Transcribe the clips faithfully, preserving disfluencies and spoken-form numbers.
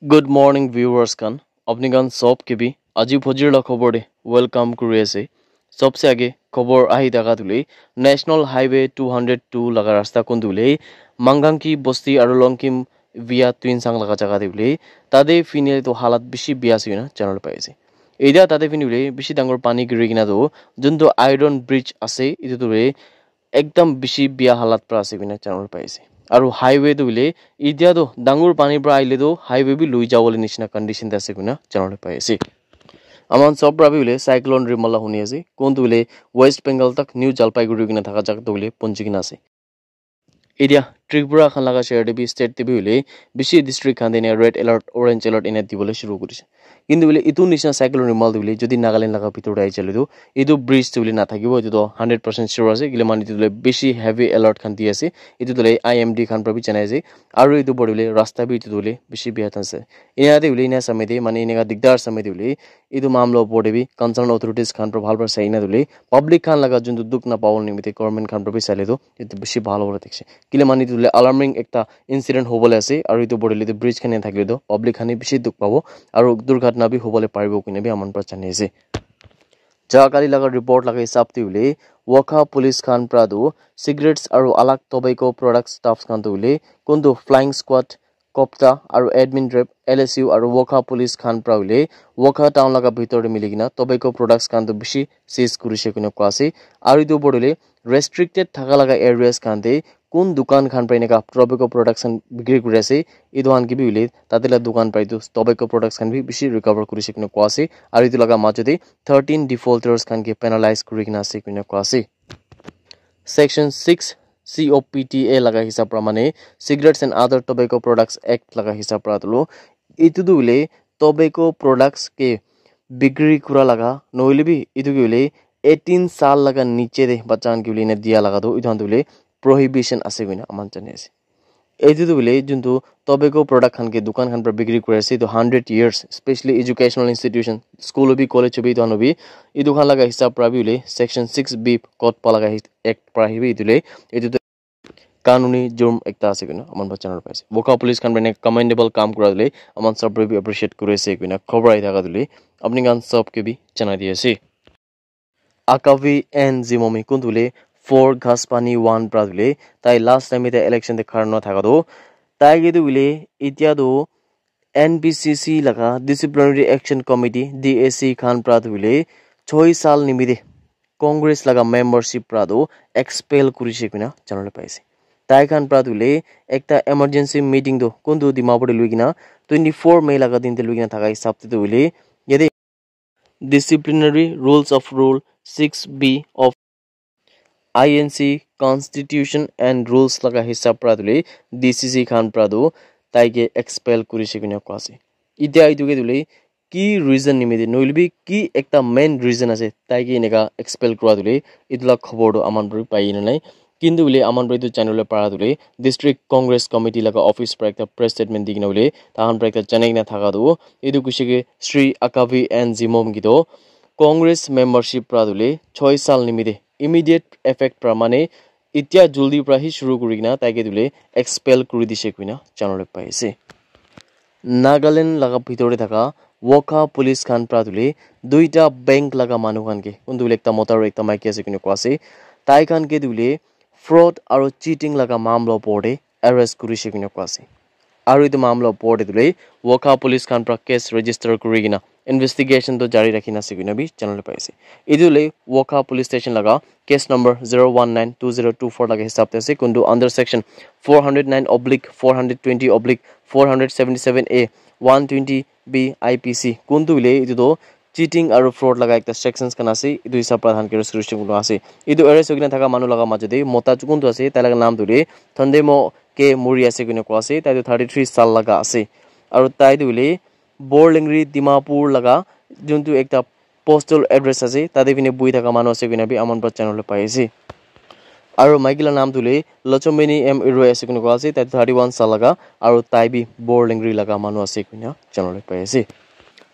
Good morning viewers khan. Apni khan sob ke bi aji phojir la khobor de welcome kuri ase. Sobse age khobor ahi thaka tu hoile National Highway two hundred two laga rasta kun tu hoile Manganki bosti aru Longkim via Tuensang laga jaga te hoile tade fine tu halat bishi bia ase koina janabole pai ase. Etia tade fine hoile bishi dangor pani giri kena tu juntu iron bridge ase etu tu hoile ekdam bishi bia halat pra ase koina janabole pai ase. Aru highway tu hoile etia tu dangor pani pra ahile tu highway bi lui jabole nishina condition te ase koina janabole pai ase. Aman sob pra bi hoile cyclone Remal la huni ase. Kun tu hoile West Bengal tak New Jalpaiguri koina thaka jaga tu hoile punchi kena ase. Etia Tripura khan laga share te bi state te bi hoile bishi district khan te ena red alert, orange alert ena dibole shuru kurise. Kintu hoile etu nishina cyclone Remal tu hoile jodi Nagaland laga bitor te ahi jale tu etu bridge tu hoile na thakibo, etu tu hundred percent sure ase. Kile mane etu tu hoile bishi heavy alert khan di ase. Etu tu hoile I M D khan pra bi janai ase. Aru etu pore hoile rasta bi etu tu hoile bishi bia thang ase. Ena te hoile ena samay te mane eneka dikdar samay te hoile etu mamla opor te bi concerned authorities khan pra bhal pra sai na hoile public khan laga juntu dukh na pabole nimite government khan pra bi saile tu etu bishi bhal hobo la dikhi ase. Kile mane etu hoile alarming ekta incident hobole ase aru etu pore hoile tu bridge khan ena thakile tu public khan he bishi dukh pabo aru durghatna bi hobole paribo koina bi aman pra jani ase. Jaga kali laga report laga hisab te hoile Wokha police khan pra tu cigarettes aru alag tobacco products stuffs khan tu hoile kuntu flying squad, copta aru admin rep, L S U aru Wokha police khan pra hoile Wokha town laga bitor te mili kena tobacco products khan tu bishi seize kurise koina koa ase. Aru etu opor te hoile restricted thaka laga areas khan te kun dukan khan pra eneka tobacco products khan bikri kuri ase etu khan ke bi hoile tate la dukan pra etu tobacco products khan bi bishi recover kurise koina koa ase. Aru etu laga majo te thirteen defaulters khan ke penalize kuri kena ase koina koa ase. Section six C O P T A laga hisab pra mane Cigarettes and Other Tobacco Products Act laga hisab pra tu etu tu hoile tobacco products ke bikri kura laga nohoile bi etu ke hoile eighteen saal laga niche te bacha khan ke hoile ena dia laga tu etu khan tu hoile prohibition ase koina aman jani ase. Etu tu hoile juntu tobacco product khan ke dukan khan pra bikri kuri ase etu hundred years, specially educational institution, school hobi, college hobi, etu khan hobi, etu khan laga hisab pra bi hoile section six B code pa laga his- act pra hi bi etu le etu tu kanuni jurm ekta ase koina aman pra jana pai ase. Wokha police khan pra ena commendable kam kura le aman sob pra bi appreciate kuri ase koina khobor ahi thaka tu le apni khan sob ke bi janai di ase. Akavi N Zimomi kun tu hoile four Ghas Pani one pra tu hoile tai last time te election te khara nua thaka tu tai ke tu hoile etia tu N B C C laga Disciplinary Action Committee, D A C khan pra tu hoile choi saal nimite Congress laga membership pra tu expel kurise koina janabole pai ase. Tai khan pra tu hoile ekta emergency meeting tu kun tu Dimapur te lui kena twenty four May laga din te lui kena thaka hisab te tu hoile yate Disciplinary Rules of Rule six B of I N C Constitution and Rules laga hisab pra tu hoile D C C khan pra tu tai ke expel kurise koina koa ase. Etia etu ke tu hoile ki reason nimite nohoile bi ki ekta main reason ase tai ke eneka expel kura tu hoile etu la khobor tu aman pra pai na nai. Kintu hoile aman pra etu janabole para tu hoile District Congress Committee laga office pra ekta press statement di kena hoile tahan pra ekta janai kena thaka tu etu kuishe ki Shri Akavi N Zimom ki tu Congress membership pra tu hoile choi saal nimite immediate effect pra mane etia juldi pra hi shuru kuri kena tai ke tu hoile expel kuri dishe koina janabole pai ase. Nagaland laga bitor te thaka Wokha police khan pra tu hoile duita bank laga manu khan ke kuntu hoile ekta mota aru ekta maiki ase koina koa ase tai khan ke tu hoile fraud aru cheating laga mamla opor te arrest kurishe koina koa ase. Aru etu mamla opor te tu hoile Wokha police khan pra case register kuri kena investigation tu jari rakhi na ase koina bi janabole pai ase. Etu hoile Wokha police station laga case number zero one nine two zero two four laga hisab te ase kuntu under section four hundred nine oblique four hundred twenty oblique four hundred seventy seven A one twenty B I P C kuntu hoile etu tu cheating aru fraud laga ekta sections khan ase etu hisab pra tahan ke arrest kurishe koina ase. Etu arrest hoi kena thaka manu laga majo te mota kuntu ase tai laga naam tu hoile Thandemo K Muri ase koina koa ase tai tu thirty three saal laga ase aru tai tu hoile Borlengri Dimapur laga juntu ekta postal address ase tate fine buhi thaka manu ase koina bi aman pra janabole pai ase. Aru maiki la naam tu hoile Lachomini M Iroi ase koina koa ase tai tu thirty one saal laga aru tai bi Borlengri laga manu ase koina janabole pai ase.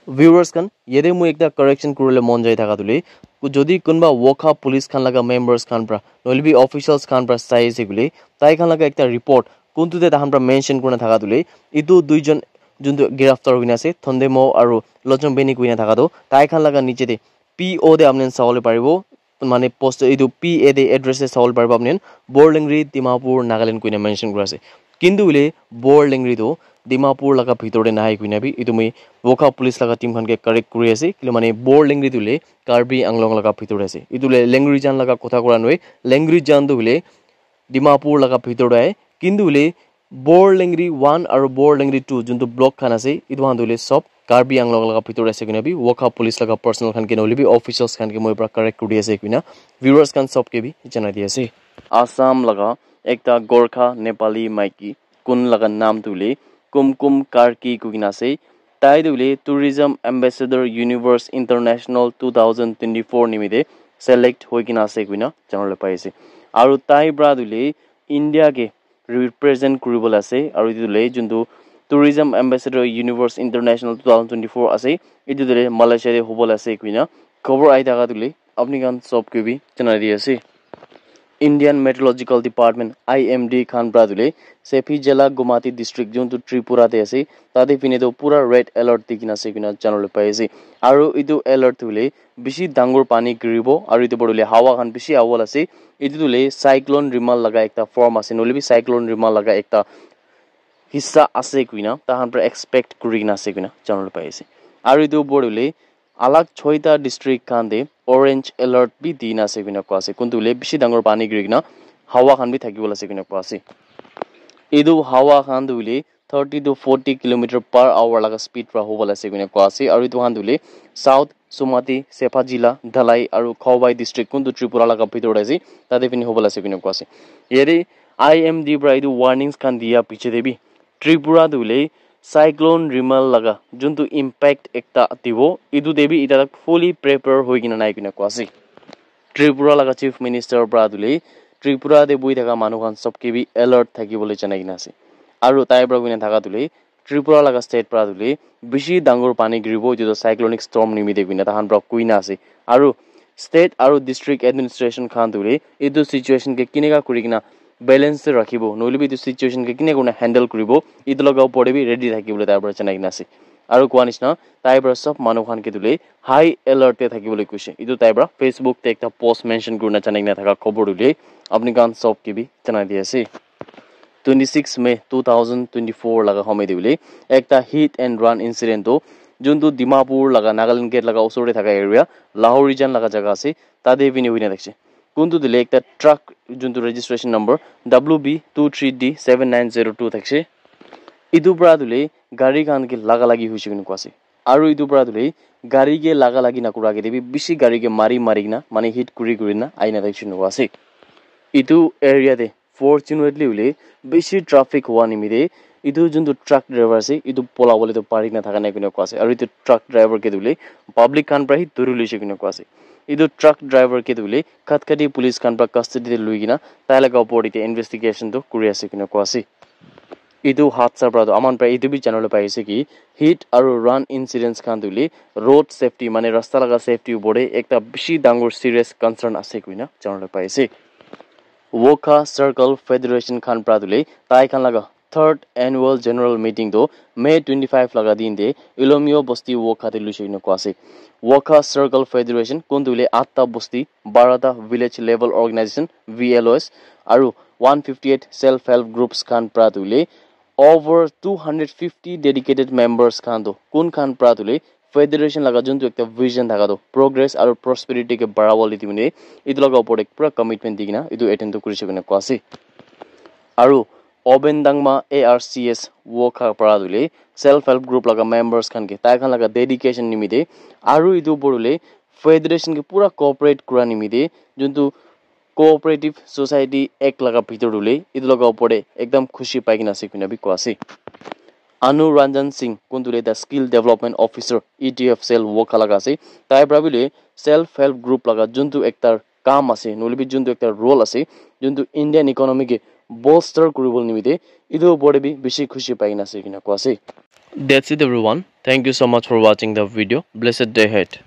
Viewers khan yate moi ekta correction kuribole mon jai thaka tu hoile jodi kunba Wokha police khan laga members khan pra nohoile bi officials khan pra sai ase koile tai khan laga ekta report kuntu te tahan pra mention kurina thaka tu hoile etu duijon juntu giraftar hoina ase, Thondemo aru Lochon Beni kuina thaka tu, tai khan laga niche te P O te apni khan sabole paribo, mane post etu P A te address te sabole paribo apni khan, Borlengri, Dimapur, Nagaland kuina mention kuri ase. Kintu hoile Borlengri tu Dimapur laga bhitor te nahai kuina bi etu moi Wokha police laga team khan ke correct kuri ase, kile mane Borlengri tu hoile Karbi Anglong laga bhitor te ase. Etu hoile Lengri jan laga kotha kura nohoi, Lengri jan tu hoile Dimapur laga bhitor te ahe, kintu hoile Borlengri one aru Borlengri two juntu block khan ase, etu khan tu hoile sob Karbi Anglong laga bhitor te ase koina bi Wokha police laga personnel khan ke nohole bi officials khan ke moi para correct kuri ase koina viewers khan sob ke bi janai di ase. Assam laga ekta Gorkha Nepali maiki kun laga naam tu hoile Kumkum Karki kukina ase. Tai tu hoile Tourism Ambassador Universe International two thousand twenty-four nimite select hoi kena ase koina janabole pai ase. Aru tai para tu hoile India ke represent kuribole ase. Aru etu tu hoile juntu Tourism Ambassador Universe International two thousand twenty-four ase. Etu tu hoile Malaysia te hobole ase koina khobor ahi thaka tu hoile apni khan sob ke bi janai di ase. Indian Meteorological Department, I M D khan para tu hoile Sephijala Gumati district juntu Tripura te ase, tate phine tu pura red alert di kena ase koina janabole pai ase. Aru etu alert tu hoile bishi dangor pani giribo aru etu para tu hoile hawa khan bishi awol ase. Etu tu hoile cyclone Remal laga ekta form ase, nohole bi cyclone Remal laga ekta hissa ase koina tai khan para expect kuri kena ase koina janabole pai ase. Aru etu opor te hoile alag choita district khan te orange alert bi di na ase koina koa ase. Kuntu hoile bishi dangor pani giri kena hawa khan bi thaki bole ase koina koa ase. Etu hawa khan tu hoile thirty to forty kilometer per hour laga speed para hobole ase koina koa ase. Aru etu khan tu hoile South Sumati, Sephajila, Dhalai aru Khawai district kuntu Tripura laga bhitor te ase, tate phine hobole ase koina koa ase. Yate I M D para etu warnings khan dia piche te bi Tripura tu hoile cyclone Remal laga juntu impact ekta dibo, etu te bi eta fully prepare hoi kena nai koina koa ase. Tripura laga Chief Minister para tu hoile Tripura te bohi thaka manu khan sob ke bi alert thaki bole janai kena ase. Aru tai para koina thaka tu hoile Tripura laga state para tu hoile bishi dangor pani giribo, etu tu cyclonic storm nimite koina tai khan para koina ase. Aru state aru district administration khan tu hoile etu situation ke kineka kuri kena balance te rakhibo, nohole bi etu situation ke kineka kurina handle kuribo, etu laga opor te bi ready thakibole tai para janai kena ase. Aru koa nishina tai para sob manu khan ke tu hoile high alert te thakibole koise. Etu tai para Facebook te ekta post mention kurina janai kena thaka khobor tu hoile apni khan sob ke bi janai di ase. Twenty six May two thousand twenty four laga homoi te hoile ekta hit and run incident tu juntu Dimapur laga Nagaland gate laga osor te thaka area Lahorijan laga jaga ase, tate phine hoina thakise. Kuntu tu hoile ekta truck juntu registration number W B two three D seven nine zero two thakise. Etu para tu hoile gari khan ke laga lagi hoise koina koa ase. Aru etu para tu hoile gari ke laga lagi na kura age te bi bishi gari ke mari mari kena mane hit kuri kuri na ahi na thakise koina koa ase. Etu area te fortunately hoile bishi traffic howa nimite etu juntu truck driver ase etu pola bole tu pari na thaka nai koina koa ase. Aru etu truck driver ke tu hoile public khan para hi duri loise koina koa ase. Etu truck driver ke tu hoile Khatkati police khan para custody te loi kena tai laga opor te investigation tu kuri ase koina koa ase. Etu hadsa para tu aman para etu bi janabole pai ase ki hit aru run incidents khan tu hoile road safety mane rasta laga safety opor te ekta bishi dangor serious concern ase koina janabole pai ase. Wokha Circle Federation khan para tu hoile tai khan laga third annual general meeting tu May twenty five laga din te Ilomio Bosti Wokha te loise koina koa ase. Wokha Circle Federation kuntu hoile atta bosti, barata village level organization V L O S aru one fifty eight self help groups khan para tu hoile over two hundred fifty dedicated members khan tu kun khan para tu hoile federation laga juntu ekta vision thaka tu progress aru prosperity ke barabole di kena etu laga opor te pura commitment di kena etu attend tu kurise koina koa ase. Aru Oben Dangma A R C S Wokha para tu hoile self help group laga members khan ke tai khan laga dedication nimite aru etu opor te hoile federation ke pura cooperate kura nimite juntu Cooperative Society Act laga bhitor te hoile etu laga opor te ekdam khushi pai kena ase koina bi koa ase. Anu Ranjan Singh kuntu hoile the skill development officer E T F cell Wokha laga ase, tai para bi hoile self help group laga juntu ekta kam ase nohole bi juntu ekta role ase juntu Indian economy ke bolster kuribole nimite etu opor te bi bishi khushi pai kena ase koina koa ase. That's it everyone. Thank you so much for watching the video. Blessed day ahead.